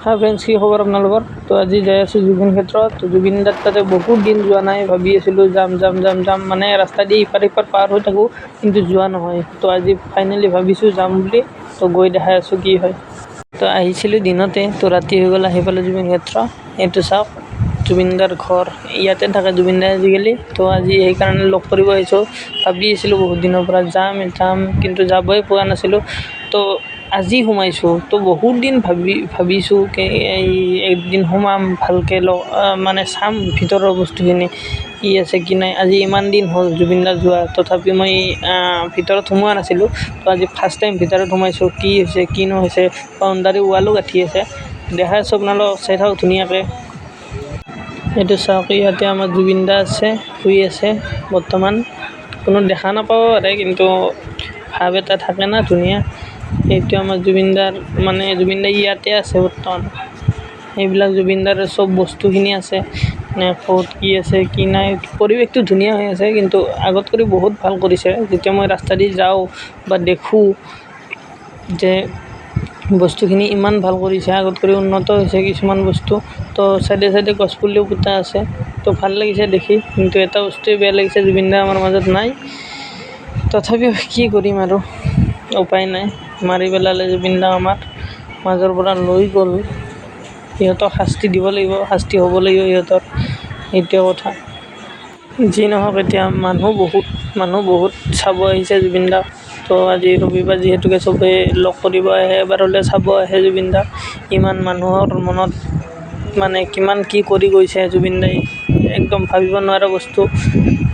হাই friends, কি খবৰ আপোনালোকৰ? তো আজি যাই আছোঁ জুবিন ক্ষেত্ৰত। তো জুবিন দাৰ তাতে বহুত দিন যোৱা নাই। ভাবি আছিলোঁ যাম যাম যাম যাম, মানে ৰাস্তা দি ইপাৰ সিপাৰ পাৰ হৈ থাকোঁ, কিন্তু যোৱা নহয়। তো আজি ফাইনেলি ভাবিছোঁ যাম বুলি। তো গৈ দেখাই আছোঁ কি হয়। তো আহিছিলোঁ দিনতে, তো ৰাতি হৈ গ'ল, আহি পালোঁ জুবিন ক্ষেত্ৰ। এইটো চাওক, জুবিন দাৰ ঘৰ। ইয়াতে থাকে জুবিন দাই আজিকালি। তো আজি সেইকাৰণে লগ কৰিব আহিছোঁ। ভাবি আছিলোঁ বহুত দিনৰ পৰা যাম যাম, কিন্তু যাবই পোৱা নাছিলোঁ। তো আজি সোমাইছোঁ। তো বহুত দিন ভাবিছোঁ কি এই একদিন সোমাম, ভালকৈ মানে চাম ভিতৰৰ বস্তুখিনি কি আছে কি নাই। আজি ইমান দিন হ'ল জুবিন দা যোৱা, তথাপি মই ভিতৰত সোমোৱা নাছিলোঁ। তো আজি ফাৰ্ষ্ট টাইম ভিতৰত সোমাইছোঁ। কি হৈছে কি নহৈছে, বাউণ্ডাৰী ৱালো গাঁঠি আছে, দেখাই আছোঁ আপোনালোকক, চাই থাকক ধুনীয়াকৈ। এইটো চাওক, ইয়াতে আমাৰ জুবিন দা আছে, শুই আছে বৰ্তমান। কোনো দেখা নাপাব পাৰে, কিন্তু ভাৱ এটা থাকে না ধুনীয়া। এইটো আমাৰ জুবিন দাৰ, মানে জুবিন দা ইয়াতে আছে বৰ্তমান। এইবিলাক জুবিন দাৰ চব বস্তুখিনি আছে, মানে ক'ত কি আছে কি নাই। পৰিৱেশটো ধুনীয়া হৈ আছে, কিন্তু আগত কৰি বহুত ভাল কৰিছে। যেতিয়া মই ৰাস্তা দি যাওঁ বা দেখোঁ যে বস্তুখিনি ইমান ভাল কৰিছে, আগত কৰি উন্নত হৈছে কিছুমান বস্তু। তো চাইডে চাইডে গছপুলিও পোতা আছে, তো ভাল লাগিছে দেখি। কিন্তু এটা বস্তুৱে বেয়া লাগিছে, জুবিন দা আমাৰ মাজত নাই। তথাপিও কি কৰিম আৰু, উপায় নাই। মাৰি পেলালে জুবিন দাক, আমাৰ মাজৰ পৰা লৈ গ'ল। সিহঁতক শাস্তি দিব লাগিব, শাস্তি হ'ব লাগিব সিহঁতৰ, সেইটোৱে কথা। যি নহওক, এতিয়া মানুহ বহুত, মানুহ বহুত চাব আহিছে জুবিন দাক। তো আজি ৰবিবাৰ যিহেতুকে চবেই লগ কৰিব আহে, এবাৰ হ'লেও চাব আহে জুবিন দাক। ইমান মানুহৰ মনত মানে কিমান কি কৰি গৈছে জুবিন দাই, একদম ভাবিব নোৱাৰা বস্তু।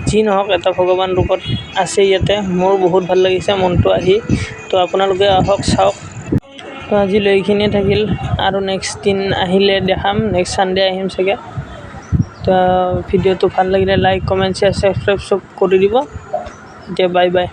যি নহওক, এটা ভগৱান ৰূপত আছে ইয়াতে। মোৰ বহুত ভাল লাগিছে মনটো আহি। তো আপোনালোকে আহক, চাওক। তো আজিলৈ এইখিনিয়ে থাকিল আৰু নেক্সট দিন আহিলে দেখাম। নেক্সট ছানডে আহিম চাগে। তো ভিডিঅ'টো ভাল লাগিলে লাইক, কমেণ্ট, শ্বেয়াৰ, ছাবস্ক্ৰাইব চব কৰি দিব। এতিয়া বাই বাই।